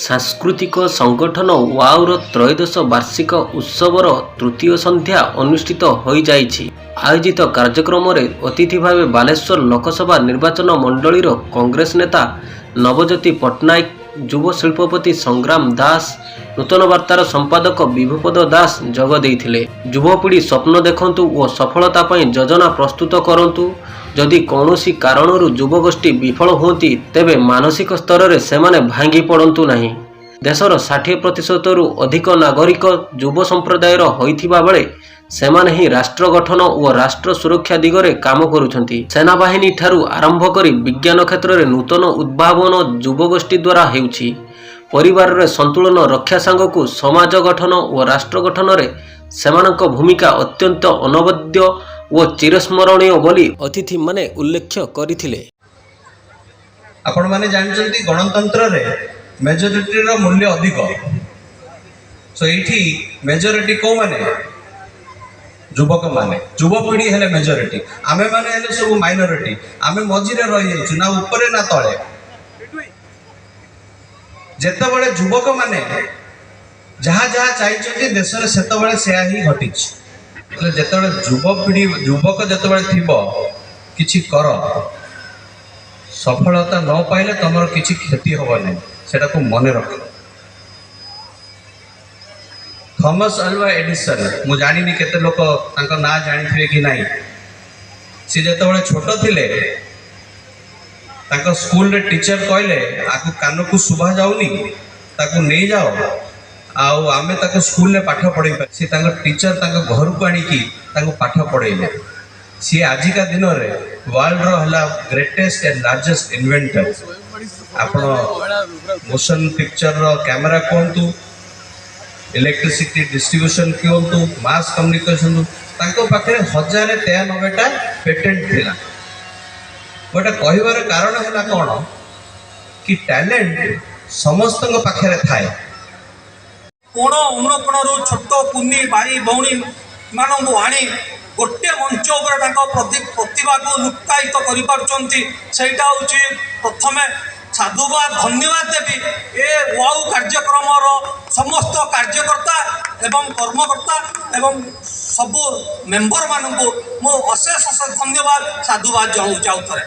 ସାଂସ୍କୃତିକ ସଂଗଠନ ୱାଉର ତ୍ରୟୋଦଶ ବାର୍ଷିକ ଉତ୍ସବର ତୃତୀୟ ସନ୍ଧ୍ୟା ଅନୁଷ୍ଠିତ ହୋଇଯାଇଛି। ଆୟୋଜିତ କାର୍ଯ୍ୟକ୍ରମରେ ଅତିଥି ଭାବେ ବାଲେଶ୍ୱର ଲୋକସଭା ନିର୍ବାଚନ ମଣ୍ଡଳୀର କଂଗ୍ରେସ ନେତା ନବଜ୍ୟୋତି ପଟ୍ଟନାୟକ, ଯୁବ ଶିଳ୍ପପତି ସଂଗ୍ରାମ ଦାସ, ନୂତନ ବାର୍ତ୍ତାର ସମ୍ପାଦକ ବିଭୁପଦ ଦାସ ଯୋଗ ଦେଇଥିଲେ। ଯୁବପିଢ଼ି ସ୍ୱପ୍ନ ଦେଖନ୍ତୁ ଓ ସଫଳତା ପାଇଁ ଯୋଜନା ପ୍ରସ୍ତୁତ କରନ୍ତୁ। ଯଦି କୌଣସି କାରଣରୁ ଯୁବଗୋଷ୍ଠୀ ବିଫଳ ହୁଅନ୍ତି, ତେବେ ମାନସିକ ସ୍ତରରେ ସେମାନେ ଭାଙ୍ଗି ପଡ଼ନ୍ତୁ ନାହିଁ। ଦେଶର 60%ରୁ ଅଧିକ ନାଗରିକ ଯୁବ ସମ୍ପ୍ରଦାୟର ହୋଇଥିବା ବେଳେ ସେମାନେ ହିଁ ରାଷ୍ଟ୍ର ଗଠନ ଓ ରାଷ୍ଟ୍ର ସୁରକ୍ଷା ଦିଗରେ କାମ କରୁଛନ୍ତି। ସେନାବାହିନୀ ଠାରୁ ଆରମ୍ଭ କରି ବିଜ୍ଞାନ କ୍ଷେତ୍ରରେ ନୂତନ ଉଦ୍ଭାବନ ଯୁବଗୋଷ୍ଠୀ ଦ୍ୱାରା ହେଉଛି। ପରିବାରରେ ସନ୍ତୁଳନ ରକ୍ଷା ସାଙ୍ଗକୁ ସମାଜ ଗଠନ ଓ ରାଷ୍ଟ୍ର ଗଠନରେ ସେମାନଙ୍କ ଭୂମିକା ଅତ୍ୟନ୍ତ ଅନବଦ୍ୟ ଓ ଚିରସ୍ମରଣୀୟ ବୋଲି ଅତିଥିମାନେ ଉଲ୍ଲେଖ କରିଥିଲେ। ଆପଣମାନେ ଜାଣିଛନ୍ତି, ଗଣତନ୍ତ୍ରରେ ମେଜରିଟିର ମୂଲ୍ୟ ଅଧିକ। ସୋ ଏଇଠି ମେଜରିଟି କୋଉମାନେ? ଯୁବକମାନେ, ଯୁବପିଢ଼ି ହେଲେ ମେଜରିଟି। ଆମେମାନେ ହେଲେ ସବୁ ମାଇନରିଟି। ଆମେ ମଝିରେ ରହିଯାଇଛୁ, ନା ଉପରେ ନା ତଳେ। ଯେତେବେଳେ ଯୁବକମାନେ ଯାହା ଯାହା ଚାହିଁଛନ୍ତି, ଦେଶରେ ସେତେବେଳେ ସେୟା ହିଁ ଘଟିଛି। ହେଲେ ଯେତେବେଳେ ଯୁବପିଢ଼ି, ଯୁବକ ଯେତେବେଳେ ଥିବ, କିଛି କର। ସଫଳତା ନ ପାଇଲେ ତମର କିଛି କ୍ଷତି ହେବ ନାହିଁ, ସେଟାକୁ ମନେ ରଖ। ଥମସ୍ ଆଲଭା ଏଡିସନ୍, ମୁଁ ଜାଣିନି କେତେ ଲୋକ ତାଙ୍କ ନାଁ ଜାଣିଥିବେ କି ନାହିଁ। ସେ ଯେତେବେଳେ ଛୋଟ ଥିଲେ, ତାଙ୍କ ସ୍କୁଲରେ ଟିଚର କହିଲେ, "ଆକୁ କାନକୁ ଶୁଭା ଯାଉନି, ତାକୁ ନେଇଯାଅ ଆଉ ଆମେ ତାକୁ ସ୍କୁଲରେ ପାଠ ପଢ଼େଇ ପାରିବୁ।" ସେ ତାଙ୍କ ଟିଚର ତାଙ୍କ ଘରକୁ ଆଣିକି ତାଙ୍କୁ ପାଠ ପଢ଼େଇଲେ। ସିଏ ଆଜିକା ଦିନରେ ୱାର୍ଲଡର ହେଲା ଗ୍ରେଟେଷ୍ଟ ଆଣ୍ଡ ଲାର୍ଜେଷ୍ଟ ଇନଭେଣ୍ଟର। ଆପଣ ମୋସନ ପିକ୍ଚରର କ୍ୟାମେରା କୁହନ୍ତୁ, ଇଲେକ୍ଟ୍ରିସିଟି ଡିଷ୍ଟ୍ରିବ୍ୟୁସନ କୁହନ୍ତୁ, ମାସ୍ କମ୍ୟୁନିକେସନ, ତାଙ୍କ ପାଖରେ 1093ଟା ପେଟେଣ୍ଟ ଥିଲା। ଗୋଟେ କହିବାର କାରଣ ହେଲା କ'ଣ କି ଟ୍ୟାଲେଣ୍ଟ ସମସ୍ତଙ୍କ ପାଖରେ ଥାଏ। କୋଣ ଅନୁକୋଣରୁ ଛୋଟ କୁନି ଭାଇ ଭଉଣୀ ମାନଙ୍କୁ ଆଣି ଗୋଟିଏ ମଞ୍ଚ ଉପରେ ତାଙ୍କ ପ୍ରତିଭାକୁ ଲୁକାୟିତ କରିପାରୁଛନ୍ତି, ସେଇଟା ହେଉଛି ପ୍ରଥମେ ସାଧୁବାଦ, ଧନ୍ୟବାଦ ଦେବି ଏ ୱାଉ କାର୍ଯ୍ୟକ୍ରମର ସମସ୍ତ କାର୍ଯ୍ୟକର୍ତ୍ତା ଏବଂ କର୍ମକର୍ତ୍ତା ଏବଂ ସବୁ ମେମ୍ବରମାନଙ୍କୁ ମୁଁ ଅଶେଷ ଅଶେଷ ଧନ୍ୟବାଦ, ସାଧୁବାଦ ଜଣାଉଛି ଆଉ ଥରେ।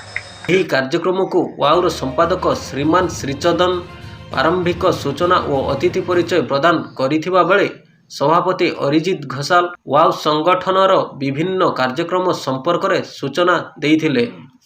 ଏହି କାର୍ଯ୍ୟକ୍ରମକୁ ୱାଉର ସମ୍ପାଦକ ଶ୍ରୀମାନ ଶ୍ରୀଚନ୍ଦନ ପ୍ରାରମ୍ଭିକ ସୂଚନା ଓ ଅତିଥି ପରିଚୟ ପ୍ରଦାନ କରିଥିବା ବେଳେ ସଭାପତି ଅରିଜିତ ଘୋଷାଲ ୱାଉ ସଂଗଠନର ବିଭିନ୍ନ କାର୍ଯ୍ୟକ୍ରମ ସମ୍ପର୍କରେ ସୂଚନା ଦେଇଥିଲେ।